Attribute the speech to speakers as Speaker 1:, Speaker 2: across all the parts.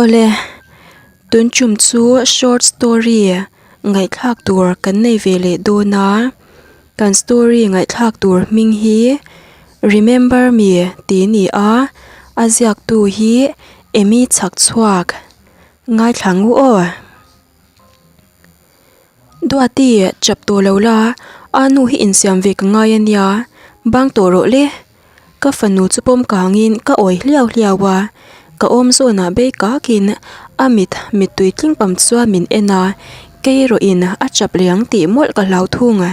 Speaker 1: Awle, tun tum chu short story ngaihthlak tur kan nei ve leh dawn a, kan story ngaihthlak tur hming hi Remember Me tih a ni a, a ziaktu hi Amy Chhakchhuak ngaithla ngu aw. Duati chap tawh lo la, a nu hi insiam ve ka ngai a nia, bang tawh rawh le. Ka fanu chu pawm kangin ka awi hliau hliau a, ka awm zawnah bei kakin a mit mittui tling pam chuan min en a, kei erawhin a chap leh ang tih mawlh ka hlau thung.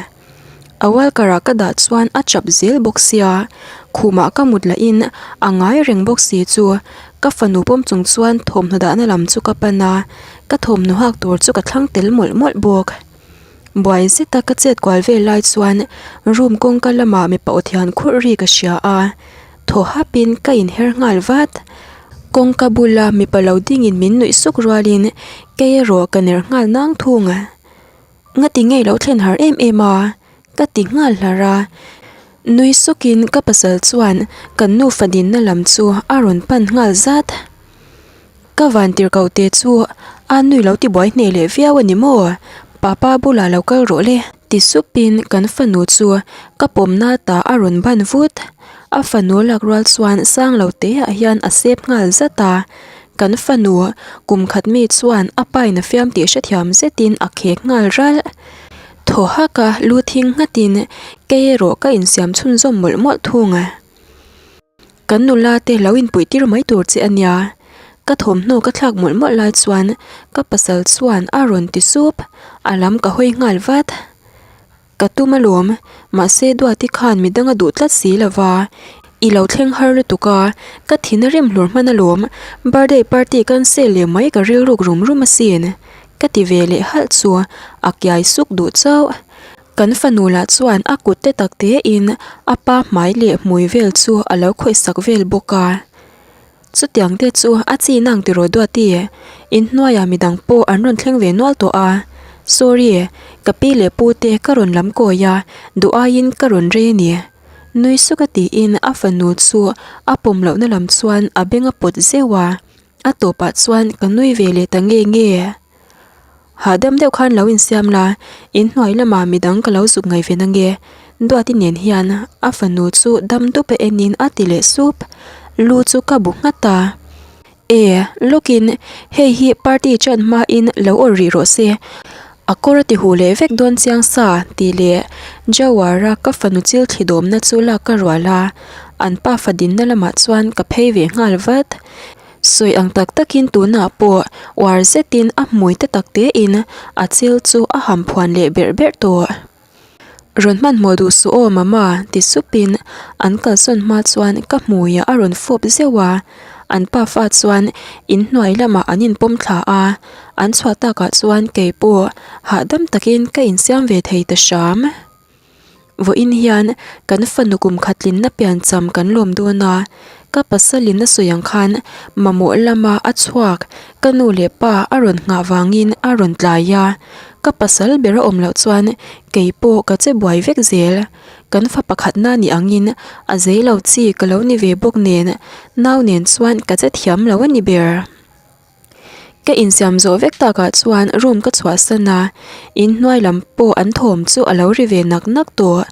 Speaker 1: A walker ah ka dah chuan a chap zel bawk sia, khumah ka mut lahin a ngai reng bawk si chu ka fanu pawm chung chuan thawmhnaw dahna lam chu ka pan a, ka thawmhnaw hak tur chu ka thlang tel mawlh mawlh bawk. Buai zeta ka chet kual vel lai chuan room kawngka lamah mipa aw thian khurh ri ka hria a, thaw hapin ka inher nghal vat. Kawngka bula mipa lo dingin min nuih suk rualin kei erawh ka ner nghal nang thung. Ngati ngei lo thlen har em em a? Ka ti nghal hlar a. Nui sukin ka pasal chuan kan nufa dinna lam chu a rawn pan nghal zat. Ka van tirhkoh te chu a nui lo ti buai hneh leh viau a ni maw? Papa bulah lo kal rawh le ti supin kan fanu chu ka pawmna ta a rawn ban vut. A fanu lak rual chuan sang lo te ah hian a sep nghal zat a. Kan fanu kum khat mi chuan a pain a fiam tih hrethiam zetin a khek nghal ralh. Thaw hak a lu thing nghatin kei erawh ka insiam chhunzawm mawlh mawlh thung. Kan nula te lo inpuih tir mai tur che a nia. Ka thawmhnaw ka thlak mawlh mawlh lai chuan ka pasal chuan a rawn ti sup, a lam ka hawi nghal vat. Ka tum alawm, mahse Duati khan midang a duh tlat si lo va, i lo thleng har lutuk a, ka thin a rem hlur hman alawm, birthday party cancel leh mai ka rilruk rum rum asin, ka ti ve leh halh chu a kiai suk duh chauh. Kan fanu lah chuan a kut te tak te in a pa hmai leh hmui vel chu a lo khawih sak vel bawk a. Chutiang te chu a chi nang tiraw Duati, inhnuaiah midang pawh an rawn thleng ve nual tawh a. Sorry, ka pi leh pu te ka rawn lam kawi a, duh aiin ka rawn rei a ni. Nui suk a tiin a fanu chu a pawm lohna lam chuan a beng a pawt zeuh a, a tawpah chuan ka nui ve leh ta nge nge. Hahdam deuh khan lo insiam la, inhnuai lamah midang ka lo zuk ngaih ve nange, Duati nen hian a fanu chu dam dup a enin a ti leh sup, lu chu ka bu nghat a. E, lawkin hei hi party chan hmain lo awr rih rawh se, a kawr a ti huh leh vek dawn chiang sa tih leh Jawara ka fanu chil thli dawmna chu lak ka rual a, an pafa dinna lamah chuan ka phei ve nghal vat. Sawi ang tak takin tunah pawh uar zetin a hmui te tak tein a chil chu a ham phuan leh berh berh tawh. Rawn hmanhmawh duh suh aw mama ti supin an kalsawn hma chuan ka hmuiah a rawn fawp zeuh a, an pafa chuan inhnuai lamah an inpawm thla a, an chhuah takah chuan kei pawh hahdam takin ka insiam ve thei ta hram. Vawiin hian kan fanu kum khatlinna piancham kan lawm dawn a, ka pasalin a sawi ang khan mamawh lama a chhuak ka nu leh pa a rawn nghah vangin a rawn tlai a, ka pasal ber a awm loh chuan kei pawh ka che buai vek zel. Kan fa pakhatna ni angin a zei lo chi ka lo ni ve bawk nen nau nen chuan ka che thiam lo a ni ber. Ka insiam zawh vek takah chuan room ka chhuahsan a, inhnuai lam pawh an thawm chu a lo ri ve nak nak tawh.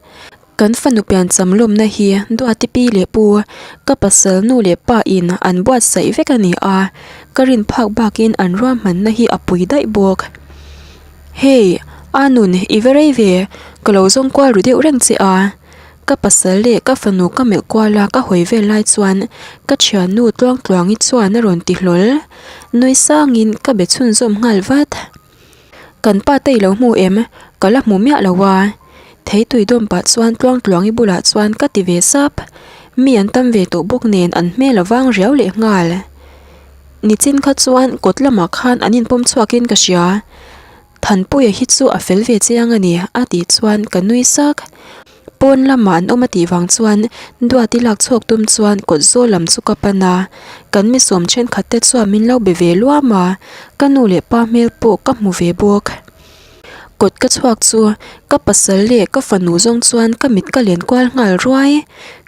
Speaker 1: Kan fanu piancham lawmna hi Duati pi leh pu, ka pasal nu leh pa in an buatsaih vek a ni a, ka rin phak bakin an ruahmanna hi a pui daih bawk. Hey, Anun i va rei ve, ka lo zawng kual ru deuh reng che a. Ka pasal leh ka fanu ka melh kual a ka hawi vel lai chuan ka thiannu tluang tluangi chuan a rawn ti hlawl. Nui sangin ka be chhunzawm nghal vat. Kan pa te i lo hmu em? Ka la hmu miah lo a. Theitui dawm pah chuan tluang tluangi bulah chuan ka ti ve sap. Mi an tam ve tawh bawk nen an hmel a vang riau leh nghal. Nichin kha chuan kawt lamah khan an inpawm chhuakin ka hria. Thanpuia hi chu a fel ve chiang a ni a tih chuan ka nui sak. Pawn lamah an awm a tih vang chuan Duati lak chhuak tum chuan kawt zawl lam chu ka pan a, kan mi sawm thenkhat te chuan min lo be ve luam a, ka nu leh pa hmel pawh ka hmu ve bawk. Kawt ka chhuak chu ka pasal leh ka fanu zawng chuan ka mit ka len kual nghal ruai.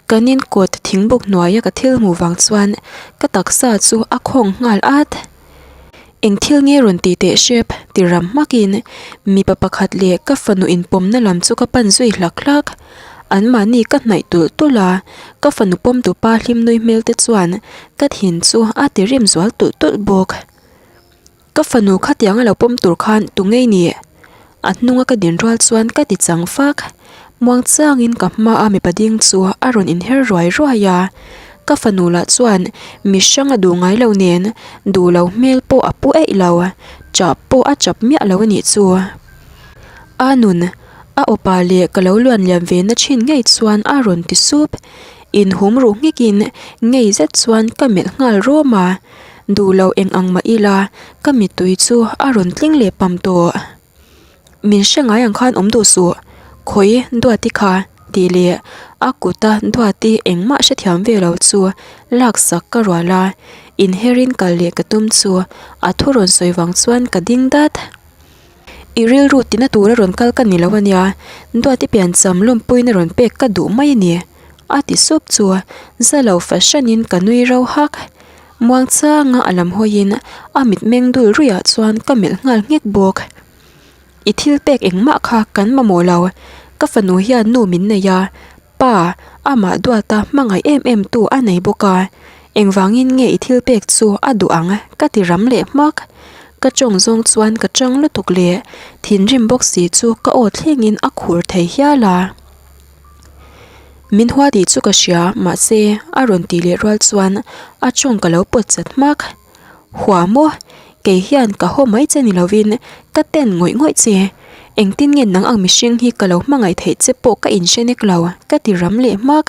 Speaker 1: Kan in kawt thingbuk hnuaia ka thil hmuh vang chuan ka taksa chu a khawng nghal at. Eng thil nge rawn ti teh hrep? ti ram hmakin mipa pakhat leh ka fanu inpawmna lam chu ka pan zui hlak hlak. Anmahni ka hnaih tulh tulh a, ka fanu pawmtupa hlim nui hmel te chuan ka thin chu a ti rim zual tulh tulh bawk. Ka fanu khatiang a lo pawm tur khan tu ngei ni? A hnunga ka din rual chuan ka ti chang fak. Muang changin ka hmaa mipa ding chu a rawn inher ruai ruai a. Ka fanu lah chuan mi hrang a duh ngai lo nen duh lo hmel pawh a pu eih lo, chah pawh a chap miah lo a nih chu. A nun, a awpa leh ka lo luan liam ve na thin ngei chuan a rawn ti sup. Inhum ruh nghekin ngei zet chuan ka melh nghal rawm a. Duh lo eng ang mah ila ka mittui chu a rawn tling leh pam tawh. Min hre ngai ang khan awm duh suh, khawi Duati kha tih leh a kuta Duati engmah hrethiam ve lo chu laksak ka rual a, inherin kal leh ka tum chu a thu rawn sawi vang chuan ka ding dat. I rilru tina tura rawn kal ka ni lo a nia, Duati piancham lawmpuiin a rawn pek ka duh mai a ni, a ti sup chu za lo fahranin ka nui ro hak. Muangchanga a lam hawiin a mitmeng dul ruihah chuan ka melh nghal nghek bawk. I thil pek engmah kha kan mamawh lo, ka fanu hian nu min nei a, pa, amah duata hmangaih em em tu a nei bawk a, engvangin nge i thil pek chu a duh ang ka ti ram leh hmak. Ka tawng zawng chuan ka tang lutuk leh thinrim bawk si chu ka aw thlengin a khur thei hial a. Min hua tih chu ka hria, mahse a rawn tih leh rual chuan a tawng ka lo pawt chat hmak. Hua maw? Kei hian ka haw mai che ni lovin ka ten ngawih ngawih che. Engtin nge nang ang mihring hi ka lo hmangaih theih che pawh ka inhre nek lo, ka ti ram leh hmak.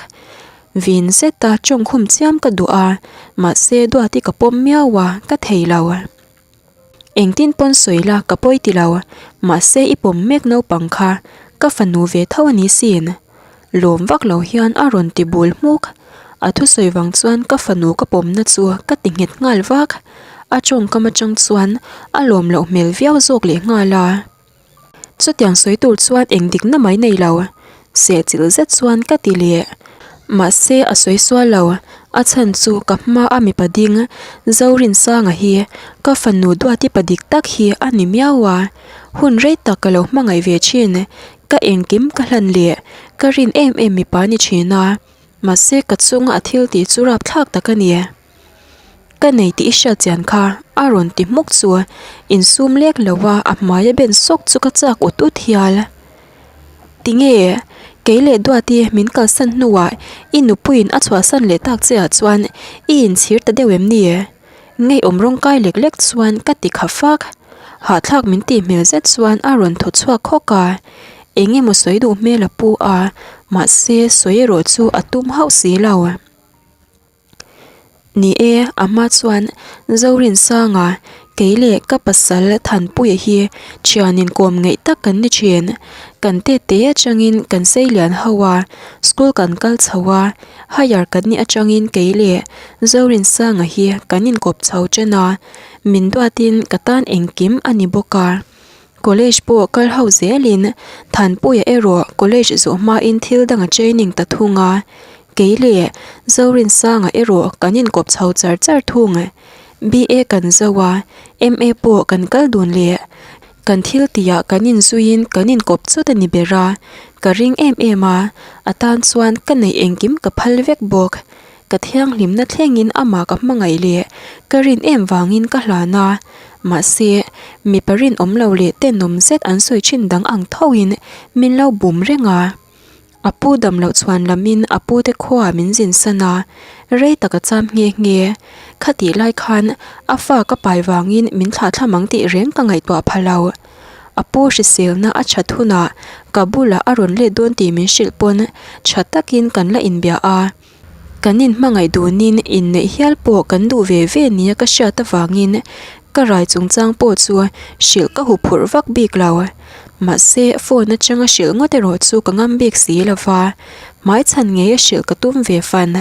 Speaker 1: Vin zeta tawng khum chiam ka duh a, mahse Duati ka pawm miau a, ka thei lo. Engtin pawn sawi la ka pawi ti lo, mahse i pawm mek naupang kha ka fanu ve tho a ni sin. Lawm vak lo hian a rawn ti bul hmuk. A thusawi vang chuan ka fanu ka pawmna chu ka ti nghet nghal vak. A tawngkam atang chuan a lawm loh hmel viau zawk leh nghal a. Chutiang sawi tur chuan eng dikna mai nei lo, sehchilh zet chuan ka ti leh. Mahse a sawi sual lo, a chhan chu ka hma a mipa ding Zorinsanga hi ka fanu duati pa dik tak hi a ni miau a, hun rei tak ka lo hmangaih ve thin, ka engkim ka hlan leh ka rin em em mipa ni thin a, mahse ka chunga a thil tih chu rapthlak tak a ni. Ka nei tih i hriat chian kha a rawn ti hmuk chu insum lek lo a, a hmai a ben sawk chu ka chak ut ut hial. Tinge kei leh Duati min kalsan hnuah i nupuiin a chhuahsan leh tak che ah chuan i inchhir ta deuh em ni? Ngeiawm rawng kai lek lek chuan ka ti kha fak. Hahthlak min tih hmel zet chuan a rawn thaw chhuak hawk a, eng emaw sawi duh hmel a pu a, mahse sawi erawh chu a tum hauh si lo. Ni e, a hma chuan Zorinsanga kei leh ka pasal Thanpuia hi thian inkawm ngeih tak kan ni thin. Kan tete atangin kan sei lian ho a, school kan kal chho a, higher kan nih atangin kei leh Zorinsanga hi kan inkawp chho chen a, min duatin ka tan engkim a ni bawk a. College pawh kal ho zelin Thanpuia erawh college zawh hmain thil dang a training ta thung a, kei leh Zorinsanga erawh kan inkawp chho char char thung. BA kan zo a, MA pawh kan kal dun leh kan thil tihah kan inzuiin kan inkawp chawt a ni ber a, ka ring em em a, a tan chuan ka neih engkim ka phal vek bawk. Ka thianghlimna thlengin amah ka hmangaih leh ka rin em vangin ka hlan a, mahse, mipa rinawm lo leh tenawm zet an sawi thin dang ang thoin min lo bum reng a. A pu dam loh chhuan lamin a pute khuaah min zin san a, rei tak a cham nghe nghe. Khatih lai khan a fa ka pai vangin min thlahthlam ang tih reng ka ngaihtuah pha lo. A pu hriselna a that hunah ka bulah a rawn let dawn tih min hrilh pawn tha takin kan la inbia a. Kan inhmangaih dunin inneih hial pawh kan duh ve ve nia ka hriat avangin ka rai chungchang pawh chu hrilh ka huphurh vak bik lo. Mahse, phone atanga hrilh ngawt erawh chu ka ngam bik si lo va, hmaichhan ngeia hrilh ka tum ve fan.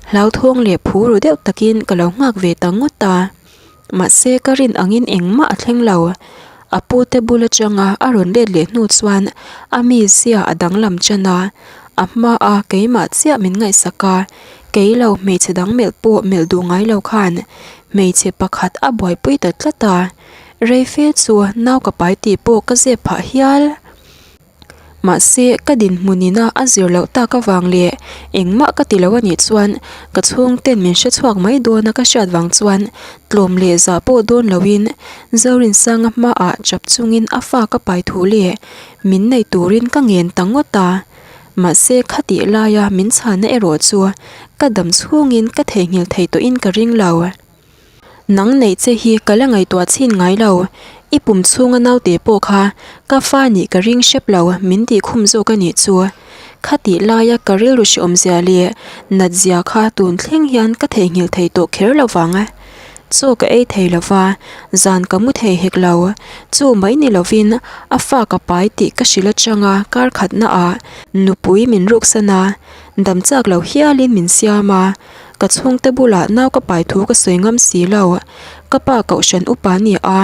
Speaker 1: Hlauthawng leh phur ru deuh takin ka lo nghak ve ta ngawt a. Mahse, ka rin angin engmah a thleng lo. A pute bul atanga a rawn let leh hnu chuan a mizia a danglam tan a. A hmaa keimah chiah min ngaihsak a, kei lo hmeichhe dang melh pawh melh duh ngai lo khan hmeichhe pakhat a buaipui ta tlat a, rei fe chu nau ka pai tih pawh ka zep phah hial. Mahse, ka dinhmun ina a zir loh tak avang leh engmah ka ti lo a nih chuan ka chhungten min hre chhuak mai dawn a ka hriat vang chuan tlawm leh zah pawh dawn loin Zorinsanga hmaah chap chungin a fa ka pai thu leh min nei turin ka ngen ta ngawt a. Mahse, khatih laia min chhanna erawh chu ka dam chhungin ka theihnghilh thei tawhin ka ring lo. Nang neih che hi ka la ngaihtuah chhin ngai lo, i pum chhunga naute pawh kha ka fa nih ka ring hrep lo min tih khum zawk a nih chu. Khatih laia ka rilru hrehawmzia leh natzia kha tun thleng hian ka theihnghilh thei tawh kher lo vang. Chaw ka ei thei lo va, zan ka mu thei hek lo. Chu mai ni lovin a fa ka pai tih ka hrilh atanga kar khatnaah nupui min ruksan a, dam chak lo hialin min siam a. Ka chhungte bulah nau ka pai thu ka sawi ngam si lo. Ka pa kohhran upa a ni a,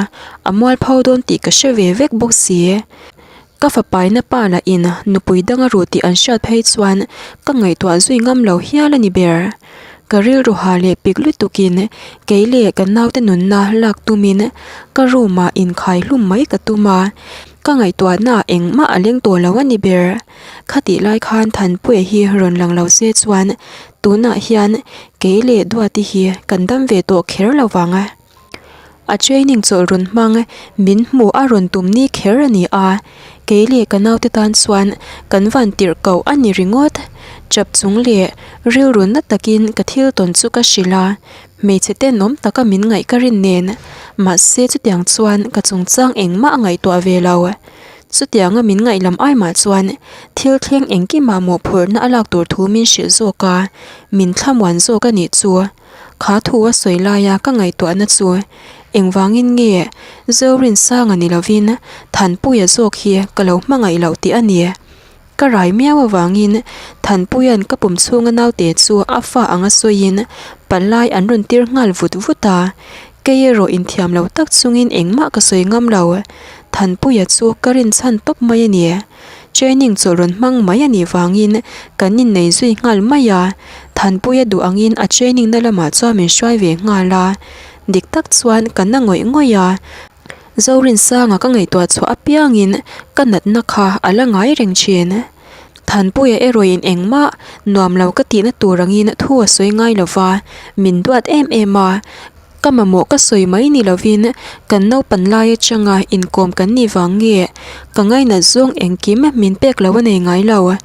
Speaker 1: a mualpho dawn tih ka hre ve vek bawk si. Ka fapaina pa lah in nupui dang a ruh tih an hriat phei chuan ka ngaihtuah zui ngam lo hial a ni ber. Ka rilru ha leh pik lutukin kei leh ka naute nunna lak tumin ka room ah inkhai hlum mai ka tum a, ka ngaihtuahnaah engmah a leng tawh lo a ni ber. Khatih lai khan Thanpuia hi rawn lang lo se chuan Tunah hian kei leh Duati hi kan dam ve tawh kher lo vang a. A training chawlh rawn hmang min hmuh a rawn tum ni kher a ni a, kei leh ka naute tan chuan kan van tirh koh a ni ringawt. Chap chung leh rilru na takin ka thil tawn chu ka hrilh a, hmeichhe tenawm taka min ngaih ka rin nen, mahse chutiang chuan ka chungchang engmah a ngaihtuah ve lo. Chutianga min ngaihlam ai mah chuan thil thleng engkimah mawhphurhna a lak tur thu min hrilh zawk a, min thlamuan zawk a nih chu. Kha thu a sawi laia ka ngaihtuahna chu engvangin nge Zorinsanga ni lovin Thanpuia zawk hi ka lo hmangaih loh tih a ni. Ka rai miau avangin Thanpuia'n ka pum chhunga naute chu a fa anga sawiin palai an rawn tir nghal vut vut a, kei erawh inthiam lo tak chungin engmah ka sawi ngam lo. Thanpuia chu ka rinchhan tawp mai a ni. Training chawlh rawn hmang mai a nih vangin kan innei zui nghal mai a, Thanpuia duh angin a training na lamah chuan min hruai ve nghal a, dik tak chuan ka na ngawih ngawih a. Zorinsanga ka ngaihtuah chhuah apiangin ka natna kha a la ngai reng thin. Thanpuia erawhin engmah nuam lo ka tihna tur angin thu a sawi ngai lo va, min duat em em a. Ka mamawh ka sawi mai ni lovin kan naupan lai atanga inkawm kan nih vang nge ka ngainat zawng engkim min pek lo a nei ngai lo.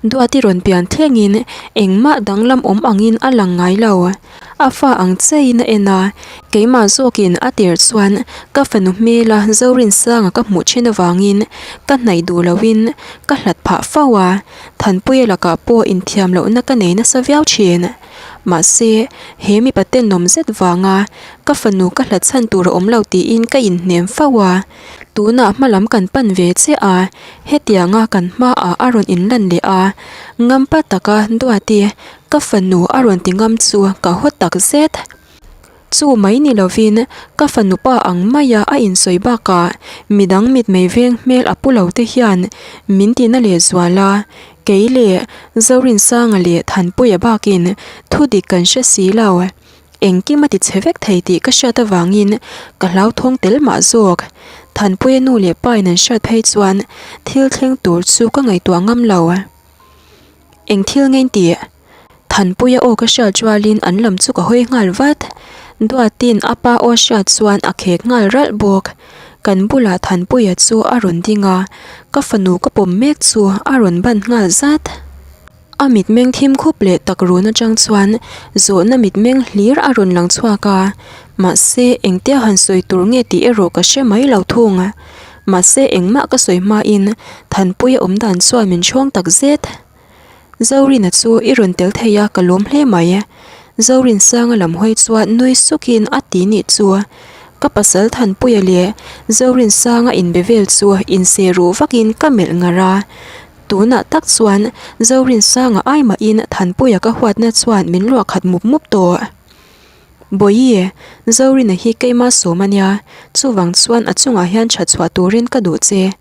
Speaker 1: Duati rawn pian thlengin engmah danglam awm angin a lang ngai lo. A fa ang chiahin a en a, keimah zawkin a tir chuan ka fanu hmela Zorinsanga ka hmuh thin avangin ka hnaih duh loin ka hlat phah fo a, Thanpuia lakah pawh inthiam lohna ka nei nasa viau thin. Mahse, he mipa tenawm zet vanga ka fanu ka hlat chhan tur a awm lo tiin ka inhnem fo a, tunah hmalam kan pan ve chiah a, Hetianga kan hmaah a rawn inlan leh a, ngampa taka Duati ka fanu a rawn ti ngam chu ka haw tak zet. Chu mai ni lovin ka fanu pa ang maia a insawi bakah midang mitmei veng hmel a pu lo te hian min tihna leh zual a, kei leh Zorinsanga leh Thanpuia bakin thudik kan hre si lo. Engkim a ti chhe vek thei tih ka hriat avangin ka hlauthawng tel mah zawk. Thanpuia nu leh pa in an hriat phei chuan thil thleng tur chu ka ngaihtuah ngam lo. Eng thil nge in tih? Thanpuia aw ka hriat rualin an lam chu ka hawi nghal vat. Duatin a pa aw hriat chuan a khek nghal ralh bawk. Kan bulah Thanpuia chu a rawn ding a, ka fanu ka pawm mek chu a rawn ban nghal zat. A mitmeng thim khup leh tak run atang chuan zawhna mitmeng hlir a rawn lang chhuak a, mahse engtia han sawi tur nge tih erawh ka hre mai lo thung. Mahse engmah ka sawi hmain Thanpuia awm dan chuan min chhawng tak zet. Zorina chu i rawn tel thei a ka lawm hle mai. Zorinsanga lam hawi chuan nui sukin a ti nih chu. Ka pasal Thanpuia leh Zorinsanga inbe vel chu inseh ruh vakin ka melh ngar a. Tunah tak chuan Zorinsanga ai mahin Thanpuia ka huatna chuan min luah khat mup mup tawh. Bawihi, Zorina hi keima sawm a nia, chuvang chuan a chungah hian that chhuah turin ka duh che.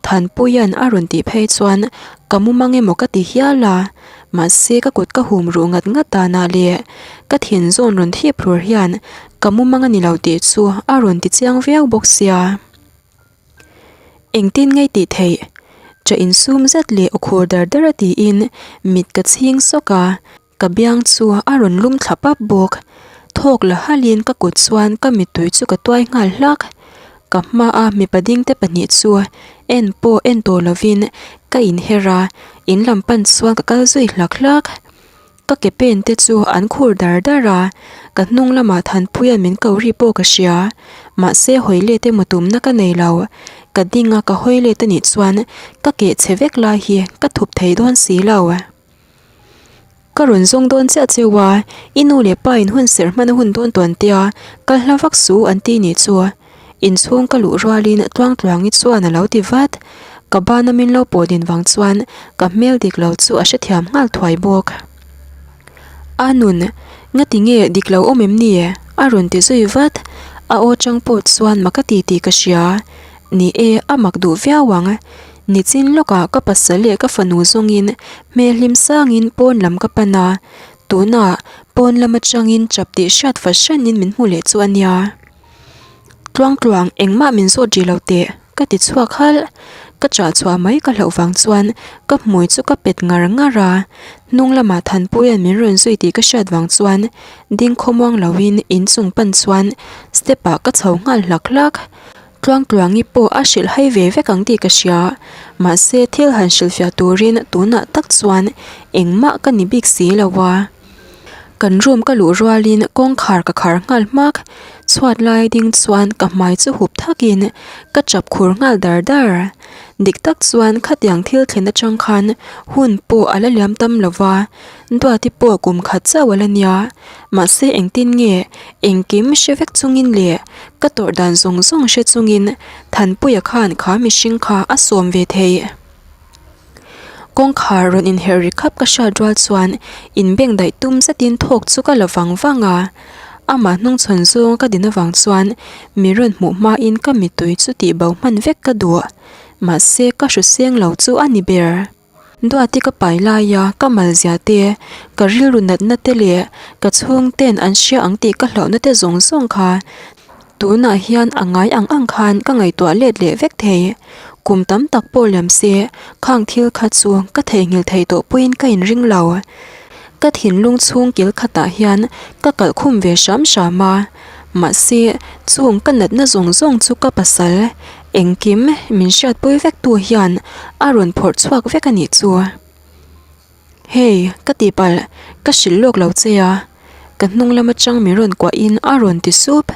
Speaker 1: Thanpuia'n a rawn tih phei chuan ka mumang emaw ka ti hial a, mahse ka kut ka hum ruh ngat ngat danah leh ka thin zawn rawn thip hlur hian ka mumang a ni lo tih chu a rawn ti chiang viau bawk sia. Engtin ngei tih theih? Cha insum zet leh aw khur dar dar a tiin mit ka chhing sawk a. Ka biang chu a rawn lum thla pap bawk. Thawk la halin ka kut chuan ka mittui chu ka tuai nghal hlak. Ka hmaa mipa dingte pahnih chu en pawh en tawh lovin ka inher a, in lam pan chuan ka kal zui hlak hlak. Ka ke pen te chu an khur dar dar a, ka hnung lamah Thanpuia'n min ko ri pawh ka hria. Mahse hawi let emaw tumna ka nei lo. Ka ding a ka hawi let anih chuan ka keh chhe vek lai hi ka thup thei dawn si lo. Ka rawn zawng dawn chiah cheu a, i nu leh pa in hun serh hman a hun dawn tawn tia kal hla vak su an ti nih chu. Inchhung ka luh rualin Tluangtluangi chuan a lo ti vat. Ka bana min lo pawh din vang chuan ka hmel dik lo chu a hrethiam nghal thuai bawk. A nun, ngati nge dik lo awm em ni? a rawn ti zui vat. A aw chang pawh chuan mak a ti tih ka hria. Ni e, a mak duh viau ang. Nichin lawkah ka pasal leh ka fanu zawngin hmel hlim sangin pawn lam ka pan a, tunah pawn lam atangin chap tih hriat fahranin min hmu leh chu a nia. Tluangtluang engmah min zawt rih lo teh, ka ti chhuak halh. Ka chah chhuah mai ka hlauh vang chuan ka hmui chu ka pet ngar ngar a, hnung lamah Thanpuia'n min rawn zui tih ka hriat vang chuan ding khawmuang loin inchung pan chuan step ah ka chho nghal hlak hlak. Tluangtluangi pawh a hrilh hai ve vek ang tih ka hria, mahse thil han hrilhfiah turin tunah tak chuan engmah ka ni bik si lo a. Kan room ka luh rualin kawngkhar ka khar nghal hmak, chhuat lai ding chuan ka hmai chu hup thakin ka chap khur nghal dar dar. Dik tak chuan khatiang thil thlen atang khan hun pawh a la liam tam lo va, Duati pawh kum khat chauh a la nia, mahse engtin nge engkim hre vek chungin leh ka tawrh dan zawng zawng hre chungin Thanpuia khan kha mihring kha a sawm ve thei. Kawngkhar rawn inherh ri khap ka hriat rual chuan inbeng daih tum zetin thawk chu ka la vang vang a, amah hnungchhawn zawng ka din avang chuan mi rawn hmuh hmain ka mittui chu tihbo hman vek ka duh, mahse ka hru seng lo chu a ni ber. Duati ka pai laia ka mal zia te, ka rilru natna te leh ka chhungten an hria ang tih ka hlauhna te zawng zawng kha tunah hian a ngai ang ang khan ka ngaihtuah let leh vek thei. Kum tam tak pawh liam se khang thil kha chu ka theihnghilh thei tawh pawhin ka inring lo. Ka thinlung chhung kil khatah hian ka kalh khum ve hram hram a, mahse chung ka natna zawng zawng chu ka pasal Engkim min hriatpui vek tu hian a rawn phawrh chhuak vek a nih chu. Hey, ka tihpalh, ka hrilh lawk lo che a. Ka hnung lam atang min rawn kuahin a rawn ti sup.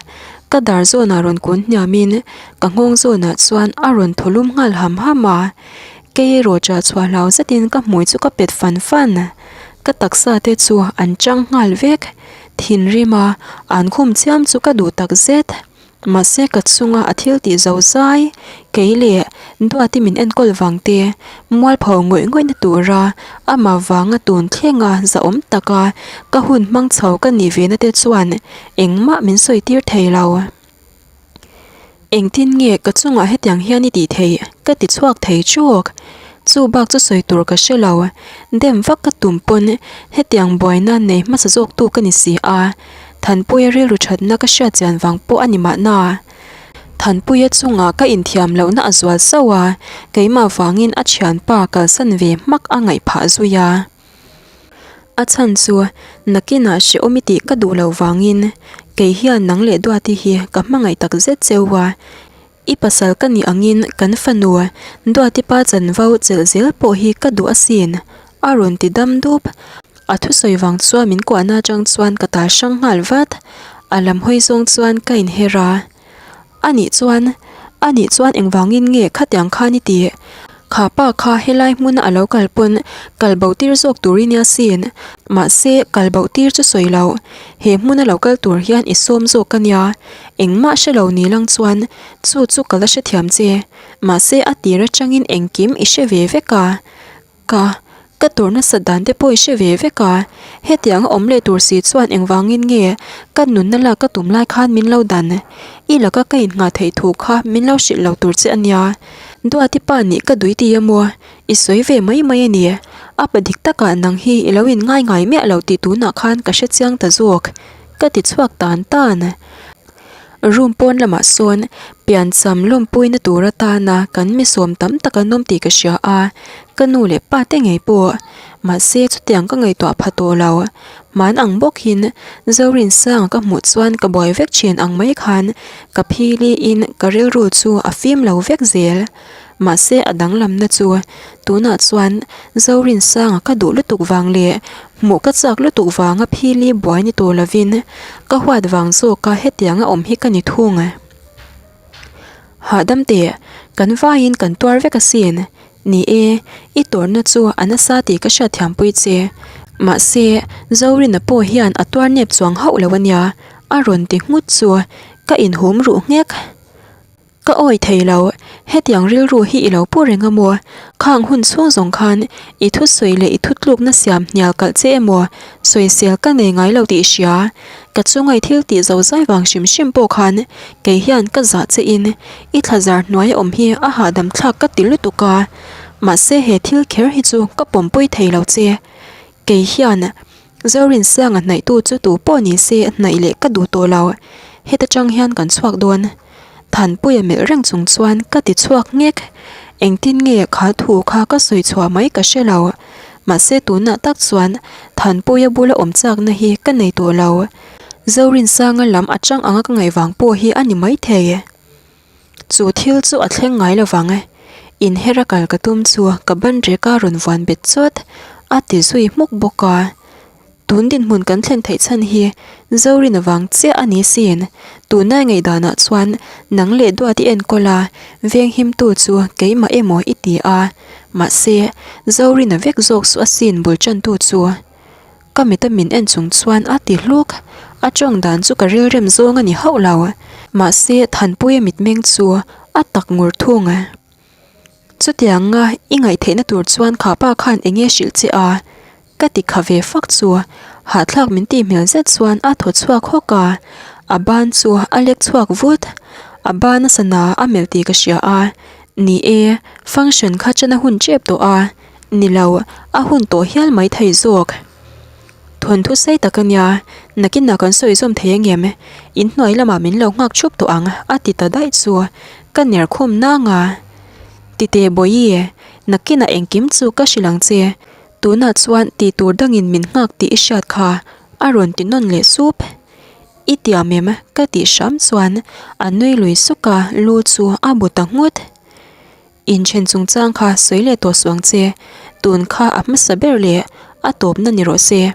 Speaker 1: Ka dar zawnah rawn kun hniamin ka nghawng zawnah chuan a rawn thaw lum nghal ham ham a. Kei erawh chah chhuah hlau zetin ka hmui chu ka pet fan fan. Ka taksa te chu an chang nghal vek. Thinrim a, an khum chiam chu ka duh tak zet. Mahse ka chunga a thil tih zo zai, kei leh Duati min enkawl vang te, mualpho ngawih ngawihna tura amah vanga tun thlenga zahawm taka ka hun hmang chho ka nih ve na te chuan engmah min sawi tir thei lo. Engtin nge ka chungah hetiang hian i tih theih? ka ti chhuak thei chawk. Chu bak chu sawi tur ka hre lo. Dem vak ka tum pawn hetiang buaina nei hmasa zawktu ka ni si a. Thanpuia rilru thatna ka hriat chian vang pawh a ni mahna. Thanpuia chungah ka inthiam lohna a zual sauh a, keimah vangin a thianpa kalsan ve hmak a ngaih phah zui a. A chhan chu nakinah hrehawm i tih ka duh loh vangin kei hian nang leh Duati hi ka hmangaih tak zet cheu a, I pasal ka nih angin kan fanu Duati pa chanvo chelh zel pawh hi ka duh asin, a rawn ti dam dup. A thusawi vang chuan min kuahna atang chuan ka tal hrang nghal vat. A lam hawi zawng chuan ka inher a. A nih chuan, a nih chuan engvangin nge khatiang khan i tih? Kha pa kha helai hmuna a lo kal pawn kal bo tir zawk tur i nia sin. Mahse, kal bo tir chu sawi lo. He hmuna lo kal tur hian i sawm zawk a nia. Engmah hre lo ni lang chuan chu chu ka la hrethiam che. Mahse a tir atangin engkim i hre ve vek a. Ka, ka tur nasat dan te pawh i hre ve vek a. Hetiang a awm leh tur si chuan engvangin nge ka nunna lak ka tum lai khan min lo dan. I laka ka innghah theih thu kha min lo hrilh lo tur che a nia. Duati pa nih ka dui ti emaw? I sawi ve mai mai a ni. A pa dik takah nang hi i lo in ngai ngai miah lo tih tunah khan ka hre chiang ta zawk. Ka ti chhuak tan tan. Room pawn lamah sawn piancham lawmpuina tur atana kan mi sawm tam tak an awm tih ka hria a, ka nu leh pa te ngei pawh. Mahse chutiang ka ngaihtuah pha tawh lo. Hman ang bawkin Zorinsanga ka hmuh chuan ka buai vek thin ang mai khan ka philiin ka rilru chu a fim lo vek zel. Mahse a danglamna chu tunah chuan Zorinsanga ka duh lutuk vang leh hmuh ka chak lutuk vanga phili buai ni tawh lovin ka huat vang zawka hetianga awm hi ka ni thung. Hahdam teh, kan vaiin kan tuar vek asin. Ni e, i tawrhna chu a nasa tih ka hriatthiampui che. Mahse Zorina pawh hian a tuar nep chuang hauh lo ania, a rawn ti nghut chu ka inhum ruh nghek. Ka awi thei lo, hetiang rilru hi i lo pu reng a maw? Khang hun chhung zawng khan i thusawi leh i thutlukna siam hnial kalh che emaw sawisel ka nei ngai lo tih i hria. Ka chungai thil tih zo zai vang hrim hrim pawh khan kei hian ka zah che in i thlazar hnuai awm hi a hahdam thlak ka ti lutuk a, mahse he thil kher hi chu ka pawmpui thei lo che. Kei hian Zorinsanga hnaihtu chu tu pawh ni se hnaih leh ka duh tawh lo, heta tang hian kan chhuak dawn. Thanpuia melh reng chung chuan ka ti chhuak nghek, engtin nge kha thu kha ka sawi chhuah mai ka hre lo. Mahse tunah tak chuan Thanpuia bula awm chakna hi ka nei tawh lo. Zorinsanga lam a chang anga ka ngaih vang pawh hi a ni maithei. Chu thil chu a thleng ngai lovang e. Inher a kal ka tum chu ka ban rek a rawn vuan bet chawt a ti zui hmuk bawk a. Tun dinhmun kan thlen theih chhan hi Zorin avang chiah a ni sin. Tunai ngaihdanah chuan nang leh Duat i enkawl a, venghimtu chu keimah emaw i ti a. Mahse, Zorina vek zawk suh asin bul tantu chu. Ka mita min en chung chuan a ti hluk. A tawng dan chu ka rilrem zawng a ni hauh lo. Mahse, Thanpuia mitmeng chu a tak ngur thung. Chutianga i ngaihtheihna tur chuan kha pa khan eng nge hrilh che a? Ka ti kha ve fak chu. Hahthlak min tih hmel zet chuan a thaw chhuak hawk a. A ban chu a lek chhuak vut. A ban a sana a melh tih ka hria a. Ni e, function kha chana hun tep tawh a. Ni lo, a hun tawh hial mai thei zawk. Thawnthu sei tak a nia, nakinah kan sawi zawm thei ang em? Inhnuai lamah min lo nghak thup tawh ang, a ti ta daih chu. Ka ner khum nang a. Tite Bawihi, nakinah engkim chu ka hrilh ang che. Tunah chuan tih tur dangin min nghak tih i hriat kha, a rawn ti nawn leh sup. I tiam em? ka tih hram chuan a nui lui suk a, lu chu a bu ta nghut. Inthen chungchang kha sawi leh tawh suang che, tun kha a hmasa ber leh a tawpna ni rawh se.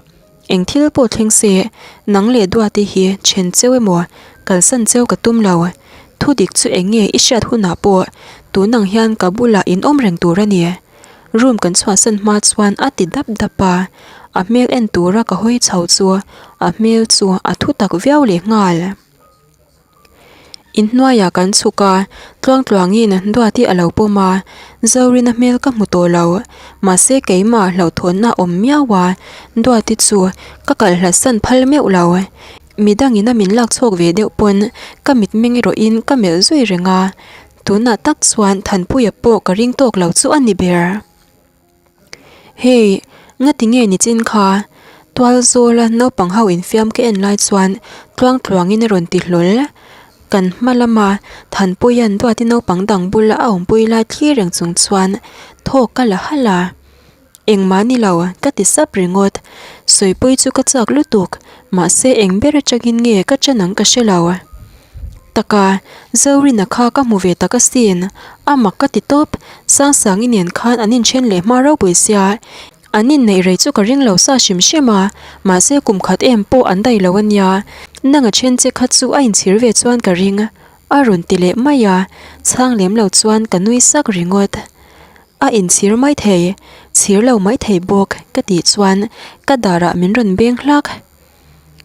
Speaker 1: Eng thil pawh thleng se, nang leh Duati hi then cheu emaw kalsan cheu ka tum lo. Thu dik chu eng nge i hriat hunah pawh tun ang hian ka bulah in awm reng tur a ni. Room kan chhuahsan hma chuan a ti dap dap a, a hmel en tura ka hawi chho chu a hmel chu a thu tak viau leh nghal. Inhnuaiah kan chhuk a, tluangtluangin Duati a lo pawm a, Zorina hmel ka hmu tawh lo. Mahse keimah hlauhthawnna a awm miau a, Duati chu ka kalh hlatsan phal meuh lo. Midangin a min lak chhuak ve deuh pawn ka mitmeng erawhin ka melh zui reng a, tunah tak chuan Thanpuia pawh ka ring tawk lo chu a ni ber. Hei, ngati nge ni chin kha? Tual zawla naupang ho infiam ka en lai chuan tluang tluangin a rawn ti hlawl. Kan hma lama Thanpuia'n Duati naupang dang bula a awmpui lai thlir reng chung chuan thawk ka la halh a. Engmah ni lo, ka ti sap ringawt. Sawipui chu ka chak lutuk, mahse eng ber atangin nge ka ṭan ang ka hre lo. Taka, Zorina kha ka hmu ve tak asin, a mak ka ti tawp, Sangsangi nen khan an inthen leh hma ropui sia, an inneih rei chu ka ring lo sa hrim hrim a, mahse kum khat em pawh an daih lo ania, nanga then che kha chu a inchhir ve chuan ka ring, a rawn ti leh mai a, chhang lem lo chuan ka nui sak ringawt. A inchhir mai thei, chhir lo mai thei bawk ka tih chuan ka darah min rawn beng hlak.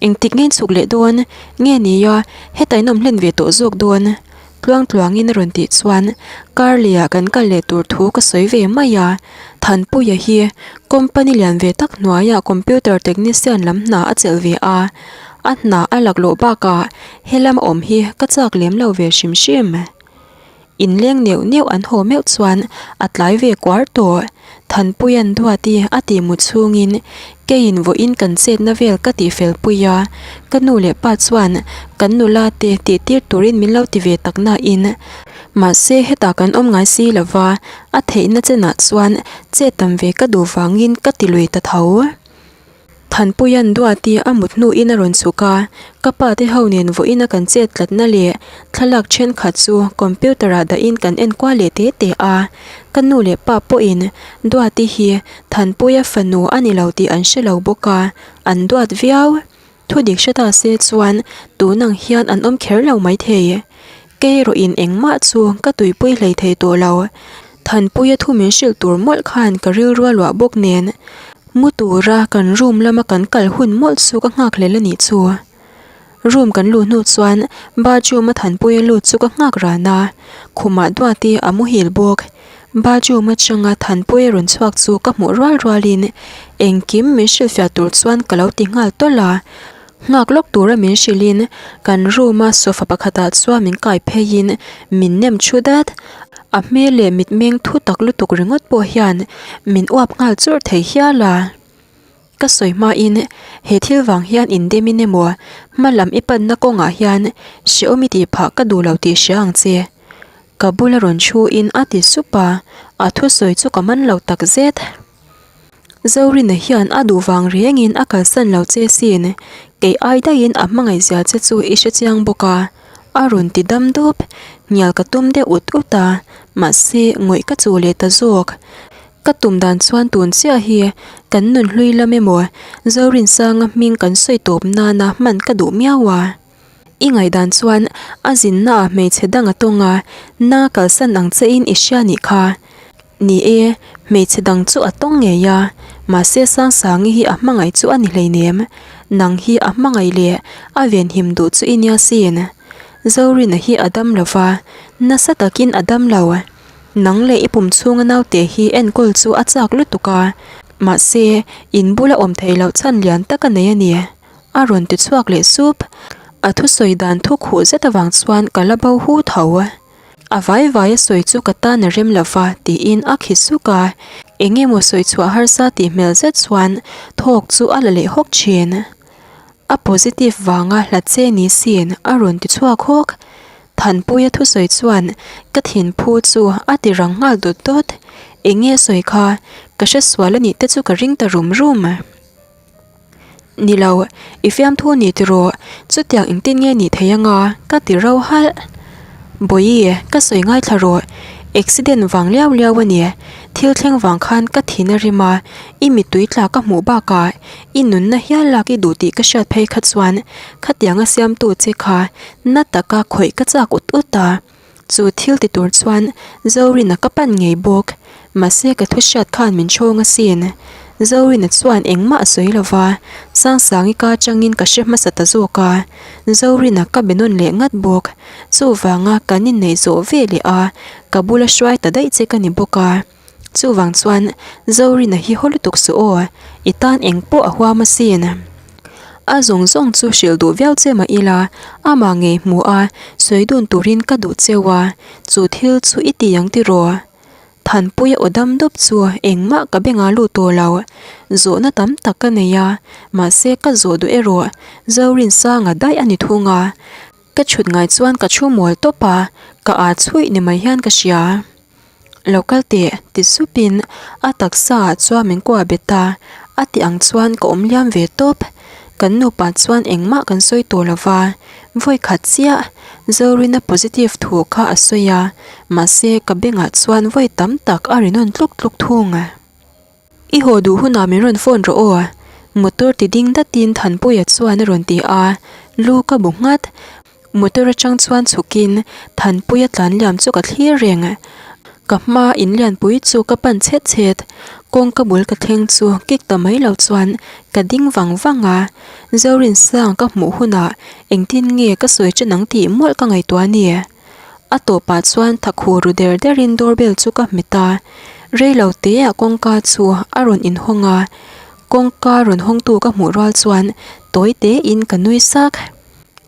Speaker 1: Engtik nge chhuk leh dawn? Nge nia, heta in awm hlen ve tawh zawk dawn? Tluang tluangin a rawn tih chuan Carley-ah kan kal leh tur thu ka sawi ve mai a. Thanpuia hi company lian ve tak hnuaiah computer technician lam hna a chelh ve a. A hna a laklawh bakah helam awm hi ka chak lem lo ve hrim hrim. Inleng neuh neuh an haw meuh chuan a tlai ve kuar tawh. Thanpuia'n Duati a tih mu chhungin keiin vawiin kan chetna vel ka tih fel pui a, ka nu leh pa chuan kan nula te tih tir turin min lo ti ve tak nain mahse hetah kan awm ngai si lo va, a theihna chenah chuan chet tam ve ka duh vangin ka ti lui ta tho. Thanpuia'n Duati a mut hnuin a rawn chhuk a, ka pa te ho nen vawiin a kan chet tlatna leh thlalak thenkhat chu computer ah dahin kan en kual leh te te a. Ka nu leh pa pawhin Duati hi Thanpuia fanu a ni lo tih an hre lo bawk a, an duat viau. Thudik hre ta se chuan tun ang hian an awm kher lo maithei. Kei erawhin engmah chu ka tuipui hlei thei tawh lo. Thanpuia thu min hrilh tur mawlh khan ka rilru a luah bawk nen mu tura kan room lama kan kal hun mawlh chu ka nghak hlel a nih chu. Room kan luh hnu chuan bathroom a Thanpuia lut chu ka nghak ran a, khumah Duati a muhil bawk. Bathroom atanga Thanpuia rawn chhuak chu ka hmuh rual rualin engkim min hrilhfiah tur chuan ka lo ti nghal tawlh a. Nghak lawk tura min hrilhin kan room a sofa pakhatah chuan min kai pheiin min nem thu dat. A hmel leh mitmeng thu tak lutuk ringawt pawh hian min uap nghal churh thei hial a. Ka sawi hmain he thil vang hian indemin emaw hma lam i panna kawngah hian hrehawm i tih phah ka duh lo tih hria ang che. Ka bula rawn thuin a ti sup a, a thusawi chu ka man lo takzet. Zorina hian a duh vang rengin a kalsan lo che sin, kei ai daihin a hmangaih zia che chu i hre chiang bawk a, a rawn ti dam dup. Hnial ka tum deuh ut ut a, mahse ngawih ka chuh leh ta zawk. Ka tum dan chuan tun chiah hi kan nun hlui lam emaw Zorinsanga hming kan sawi tawp nana hman ka duh miau a. I ngaihdan chuan a zinnaah hmeichhe dang a tawng a, na kalsan ang chein i hria nih kha. Ni e, hmeichhe dang chu a tawng ngei a, mahse Sangsangi hi a hmangaih chu a ni hleinem. Nang hi a hmangaih leh a venhim duh chu i nia sin. Zorina hi a dam lo va, nasa takin a dam lo. Nang leh i pum chhunga naute hi enkawl chu a chak lutuk a, mahse in bula awm theih loh chhan lian tak a nei a ni. A rawn ti chhuak leh sup. A thusawi dan thu khuh zet avang chuan ka la bo hu tho. A vai vai a sawi chu ka tan a rem lo va tiin a khi suk a, eng emaw sawi chhuah harsa tih hmel zet chuan thawk chu a la leh hawk thin. A positive vanga hlat che ni siin a rawn ti chhuak hawk. Thanpuia thusawi chuan ka thinphu chu a ti rang nghal dawt dawt. Eng nge sawi kha ka hre sual a nih te chu ka ring ta rum rum. Ni lo, i fiamthu ni tiraw, chutiang engtin nge nih thei anga? ka ti ro halh. Bawihi, ka sawi ngaithla rawh, accident vang liau liau a ni, thil thleng vang khan ka thin a rim a, i mittui tla ka hmuh bakah i nunna hial lak i duh tih ka hriat phei kha chuan khatianga siamtu che kha na taka khawih ka chak ut ut a. Chu thil ti tur chuan Zorina ka pan ngei bawk. Mahse ka thu hriat khan min chhawng asin. Zorina chuan engmah a sawi lo va, Sangsangi ka atangin ka hre hmasa ta zawk a. Zorina ka be nawn leh ngat bawk. Chuvanga kan inneih zawh ve leh a, ka bula hruai ta daih che ka ni bawk a. Chuvang chuan Zorina hi haw lutuk suh aw, i tan eng pawh a huam asin. A zawng zawng chu hrilh duh viau che mah ila, amah ngei hmu a, sawi dun turin ka duh cheu a, chu thil chu i ti ang tiraw? Thanpuia aw dam dup chu engmah ka beng a lut tawh lo. Zawhna tam tak ka nei a, mahse ka zawh duh erawh Zorinsanga daih a ni thung a. Ka chhut ngai chuan ka chhu mual tawp a, ka aa chhuih ni mai hian ka hria. Lo kal teh, ti supin a taksa ah chuan min kuah bet a, a tih ang chuan ka awm liam ve tawp. Kan nupa chuan engmah kan sawi tawh lo va, vawi khat chiah Zorina positive thu kha a sawi a, mahse ka bengah chuan vawi tam tak a ri nawn tluk tluk thung. I haw duh hunah min rawn phone rawh aw. Motor ti ding datin Thanpuia chuan a rawn ti a, lu ka bu nghat. Motor atang chuan chhukin Thanpuia tlan liam chu ka thlir reng. Ka hma in lianpui chu ka pan chhet chhet. Kawngka bul ka thleng chu kik ta mai lo chuan ka ding vang vang a. Zorinsang ka hmuh hunah engtin nge ka sawi chen ang tih mawlh ka ngaihtuah a ni. A tawpah chuan thakhu ru der derin doorbell chu ka hmet a, reilo teah kawngka chu a rawn inhawng a, kawngka rawn hawngtu ka hmuh rual chuan tawi tein ka nui sak.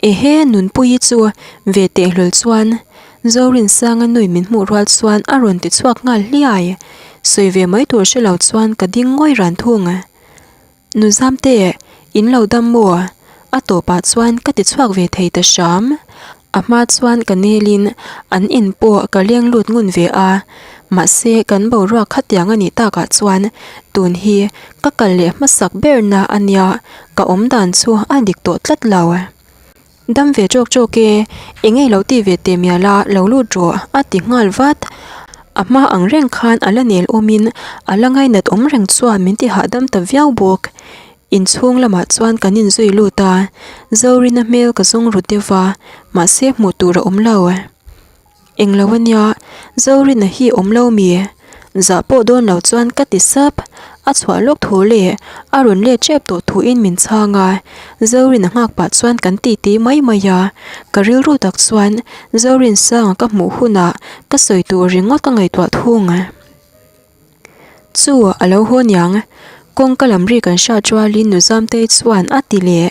Speaker 1: Ehe Nunpuii chu ve teh hlawl chuan. Zorinsanga nui min hmuh rual chuan a rawn ti chhuak nghal hliai. Sawi ve mai tur hre lo chuan ka ding ngawi ran thung. Nu Zamte, in lo dam maw? A tawpah chuan ka ti chhuak ve thei ta hram. A hma chuan ka nelin an in pawh ka leng lut ngun ve a, mahse kan boruak khatiang a nih takah chuan tun hi ka kal leh hmasak berna a nia, ka awm dan chu a dik tawh tlat lo. Dam ve ṭawk ṭawk e, eng nge lo ti ve teh mial a, lo lut rawh, a ti nghal vat. A hma ang reng khan a la nel awmin a la ngainat awm reng chuan min ti hahdam ta viau bawk. Inchhung lamah chuan kan inzui lut a, Zorina hmel ka zawng ru deuh va, mahse hmuh tur a awm lo. Englo a nia, Zorina hi awm lo mi? Zah pawh dawn lo chuan ka ti sap. A chhuah lawk thu leh a rawn let tep tawh thuin min chhang a, Zorina nghak pah chuan kan titi mai mai a. Ka rilru tak chuan Zorinsanga ka hmuh hunah ka sawi tur ringawt ka ngaihtuah thung. Chu a lo haw niang. Kawngka lam ri kan hriat rualin Nu Zamtei chuan a ti leh.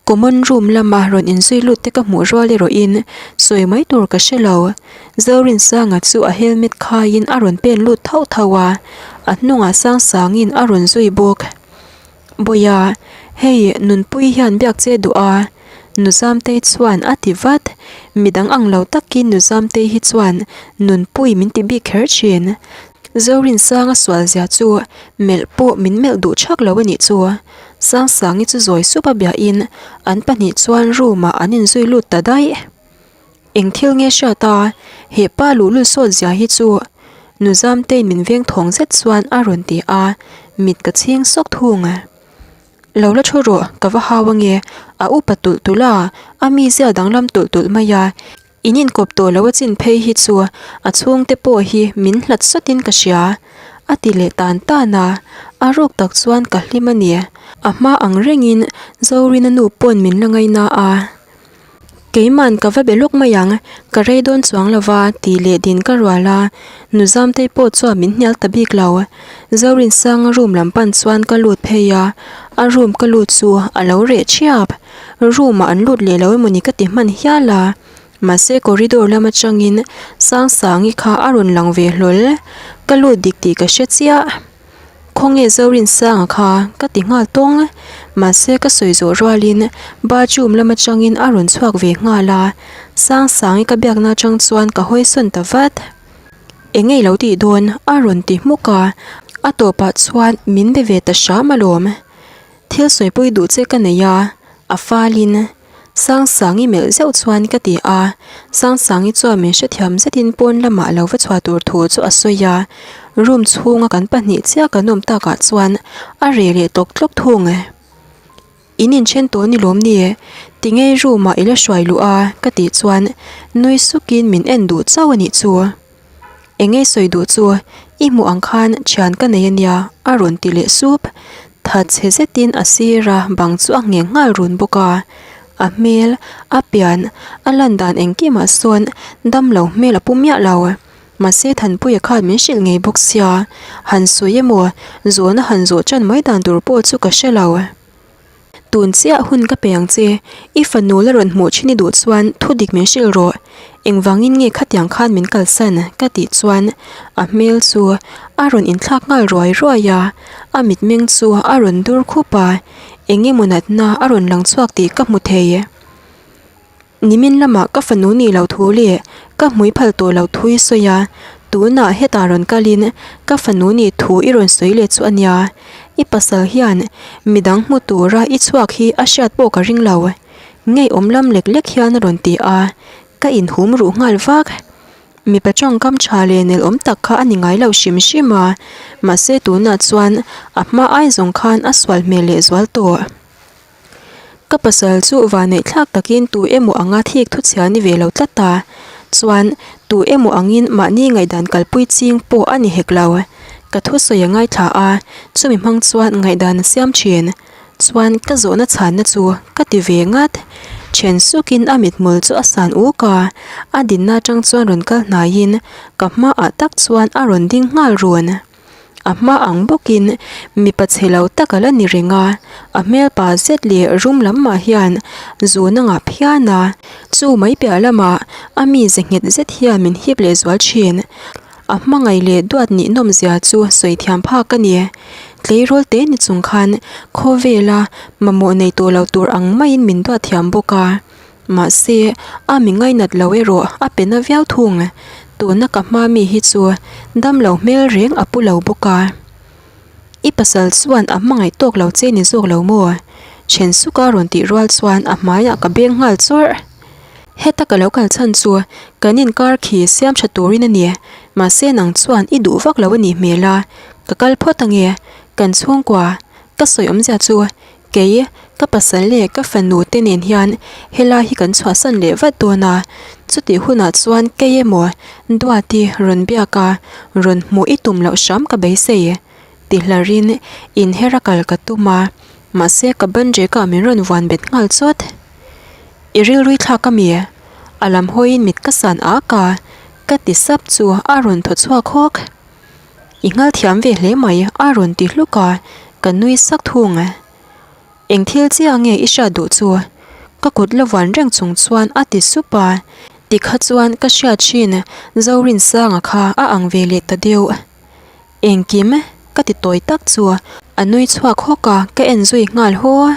Speaker 1: Common room lama rawn inzui lut te ka hmuh rual erawhin sawi mai tur ka hre lo. Zorinsanga chu a helmet khaiin a rawn pen lut thauh thauh a, a hnungah Sangsangin a rawn zui bawk. Bawiha, hei Nunpui hian biak che duh a, Nu Zamtei chuan a ti vat. Midang ang lo takin Nu Zamtei hi chuan Nunpui min ti bik kher thin. Zorinsanga sual zia chu melh pawh min melh duh thak lo a nih chu. Sangsangi chu zawi sup a biahin an pahnih chuan room ah an inzui lut ta daih. Eng thil nge hriat a, he pa luhlul sawt zia hi chu Nu Zamtei'n min veng thawng zet chuan a rawn ti a, mit ka chhing sawk thung. Lo la thu rawh, ka va hau ange, a upa tulh tulh a, a mizia danglam tulh tulh mai a, in inkawp tawh lo a chin phei hi chu a chhungte pawh hi min hlat sawtin ka hria, a ti leh tan tan a, a ruk tak chuan ka hlim a ni. A hma ang rengin Zorina nu pawn min la ngaina a. Keiman ka va be lawk mai ang, ka rei dawn chuang lo va tih leh din ka rual a, Nu Zamtei pawh chuan min hnial ta bik lo. Zorinsanga room lam pan chuan ka lut phei a, a room ka lut chu a lo reh thiap. Room ah an lut leh lo emawni ka ti hman hial a, mahse corridor lam atangin Sangsangi kha a rawn lang ve hlawl. Ka lut dik tih ka hre chiah. Khawnge Zorinsanga kha ka ti nghal tawng. Mahse ka sawi zawh rualin bathroom lam atangin a rawn chhuak ve nghal a, Sangsangi ka biakna atang chuan ka hawi sawn ta vat. Eng nge lo tih dawn? a rawn ti hmuk a, a tawpah chuan min be ve ta hram alawm. Thil sawipui duh che ka nei a, a falin. Sangsangi melh zeuh chuan ka ti a, Sangsangi chuan min hrethiam zetin pawn lamah lo va chhuah tur thu chu a sawi a, room chhunga kan pahnih chiah kan awm takah chuan a reh leh tawk tlawk thung. In inthen tawh ni lawm ni? Tinge room ah i la hruai luh a? ka tih chuan nui sukin min en duh chauh a nih chu. Eng nge sawi duh chu? I hmuh ang khan thian ka nei a nia, a rawn ti leh sup. Thatchhe zetin a sir a, bang chu a ngheng nghal run bawk a. A hmel, a pian, a lan dan engkimah sawn damlo hmel a pu miah lo. Mahse Thanpuia khan min hrilh ngei bawk sia, han sawi emaw, zawhna han zawh tan mai dan tur pawh chu ka hre lo. Tun chiah hun ka pe ang che, i fanu la rawn hmuh thin i duh chuan thu dik min hrilh rawh. Engvangin nge khatiang khan min kalsan? ka tih chuan a hmel chu a rawn inthlak nghal ruai ruai a, a mitmeng chu a rawn dur khup a, eng emaw natna a rawn lang chhuak tih ka hmu thei. Nimin lamah ka fanu nih loh thu leh ka hmui phal tawh loh thu i sawi a, tunah hetah rawn kalin ka fanu nih thu i rawn sawi leh chu a nia. I pasal hian midang hmu tura i chhuak hi a hriat pawh ka ring lo. Ngeiawm lam lek lek hian a rawn ti a, ka inhum ruh nghal vak. Mipa tawngkam tha leh nelawm tak kha a ni ngai lo hrim hrim a, mahse tunah chuan a hma ai zawng khan a sual hmel leh zual tawh. Ka pasal chu vanneih thlak takin tu emaw anga thik thu chhia ni ve lo tlat ta. Chuan, tu emaw angin mahni ngaihdan kalpui ching pawh a ni hek lo. Ka thusawi a ngaithla a, chumi hmang chuan ngaihdan a siam thin. Chuan ka zawhna chhanna chu ka ti ve ngat. Then sukin a mithmul chu a san uk a, a dinna atang chuan rawn kal hnaiin ka hmaah tak chuan a rawn ding nghal run. A hma ang bawkin mipa chhe lo tak a la ni reng a, a hmel pa zet leh rum lam mah hian zun a ngah phian a, chu mai piah lamah a mize nghet zet hian min hip leh zual thin. A hmangaih leh duat nih nawm zia chu sawi thiam phak a ni. Tleirawl te ni chung khan khawvela mamawh nei tawh lo tur ang maiin min duat thiam bawk a. Mahse, a mi ngainat lo erawh a pe na viau thung. Tuna ka hma mi hi chu dam lo hmel reng a pu lo bawk a. I pasal chuan a hmangaih tawk lo che ni zawk lo maw? Then suka rawn tih rual chuan a hmaiah ka beng nghal chawrh. Heta ka lo kal chhan chu kan inkar khi siam tha turin a ni. Mahse nang chuan i duh vak lo a nih hmel a, ka kal phawt ange. Kan chhungkua ka sawi awmzia chu Kei, ka pasal leh ka fanu te nen hian helai hi kan chhuahsan leh vat dawn a, chutih hunah chuan kei emaw Duati rawn biak a, rawn hmuh i tum loh hram ka beisei ti hlarin inher a kal ka tum a, mahse ka ban rek ah min rawn vuan bet nghal chawt. I rilrui thlak a mi? A lam hawiin mit ka san ak a, ka ti sap chu a rawn thaw chhuak hawk. I nghal thiam ve hle mai a rawn ti hluk a, ka nui sak thung. Eng thil chiah nge i hriat duh chu? Ka kut la vuan reng chung chuan a ti sup a, tikha chuan ka hriat thin Zorinsanga kha a ang ve leh ta deuh. Engkim ka ti tawi tak chu a nui chhuak hawk a, ka en zui nghal haw.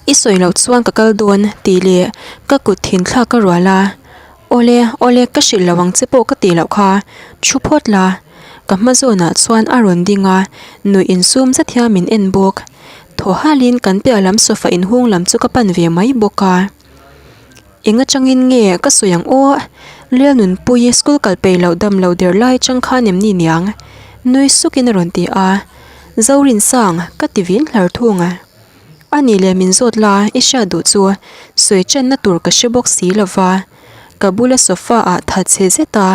Speaker 1: I sawi loh chuan ka kal dawn tih leh ka kut thin thlak ka rual a. Awle, awle, ka hrilh lo ang che pawh ka tih loh kha, thu phawt la. Ka hma zawnah chuan a rawn ding a, nuih insum zet hian min en bawk. Thaw halin kan piah lam sofa inhung lam chu ka pan ve mai bawk a. Eng atangin nge ka sawi ang aw? Lel Nunpuii school kal peih loh dam lo der lai atang khan em ni niang? Nui sukin a rawn ti a. Zorinsang, ka ti vin hlar thung a. A nih leh min zawt la, i hriat duh chu sawi channa tur ka hre bawk si lo va. Ka bula sofa ah that chhe zet a,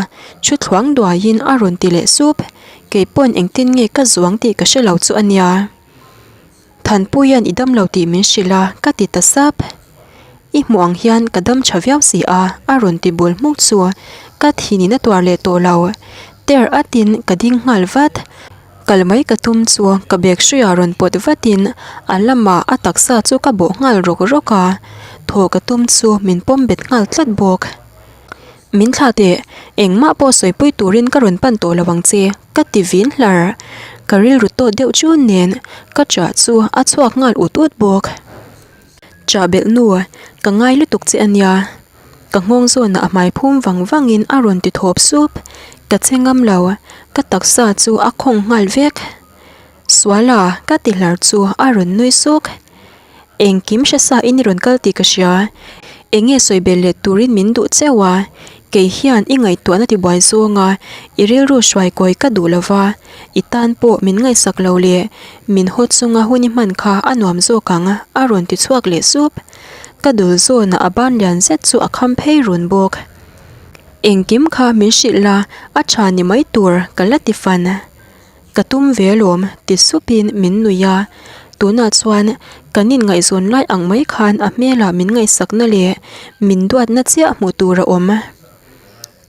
Speaker 1: thu thluang duaiin a rawn ti leh sup. Kei pawn engtin nge ka zuang tih ka hre lo chu a nia. Thanpuia'n i dam lo tih min hrilh a, ka ti ta sap. I hmuh ang hian ka dam tha viau si a, a rawn ti bul hmuk chu ka thinin a tuar leh tawh lo. Ter atin ka ding nghal vat. Kal mai ka tum chu ka bag hruiah rawn pawt vatin a lamah a taksa chu ka bawh nghal rawk rawk a, thaw ka tum chu min pawm bet nghal tlat bawk. Min thlah teh, engmah pawh sawipui turin ka rawn pan tawh lo ang che, ka ti vin hlar. Ka rilru tawt deuh chun nen ka chah chu a chhuak nghal ut ut bawk. Chah belh nu, ka ngai lutuk che a nia. Ka nghawng zawnah a hmai phum vang vangin a rawn ti thawp sup. Ka che ngam lo, ka taksa chu a khawng nghal vek. Suala, ka ti hlar chu a rawn nui suk. Engkim hre sa in i rawn kal tih ka hria. Enge sawi belh leh turin min duh cheu a, kei hian i ngaihtuahna tibuai zawnga i rilru hruai kawi ka duh lo va, i tan pawh min ngaihsak lo leh min haw chunga hun i hman kha a nuam zawk ang a rawn ti chhuak leh sup. Ka dul zawnah a ban lian zet chu a kham phei run bawk. Engkim kha min hrilh la, a tha ni mai tur ka la ti fan. Ka tum ve alawm ti supin min nuih a, tunah chuan kan inngaihzawn lai ang mai khan a hmelah min ngaihsakna leh min duatna chiah hmuh tur a awm.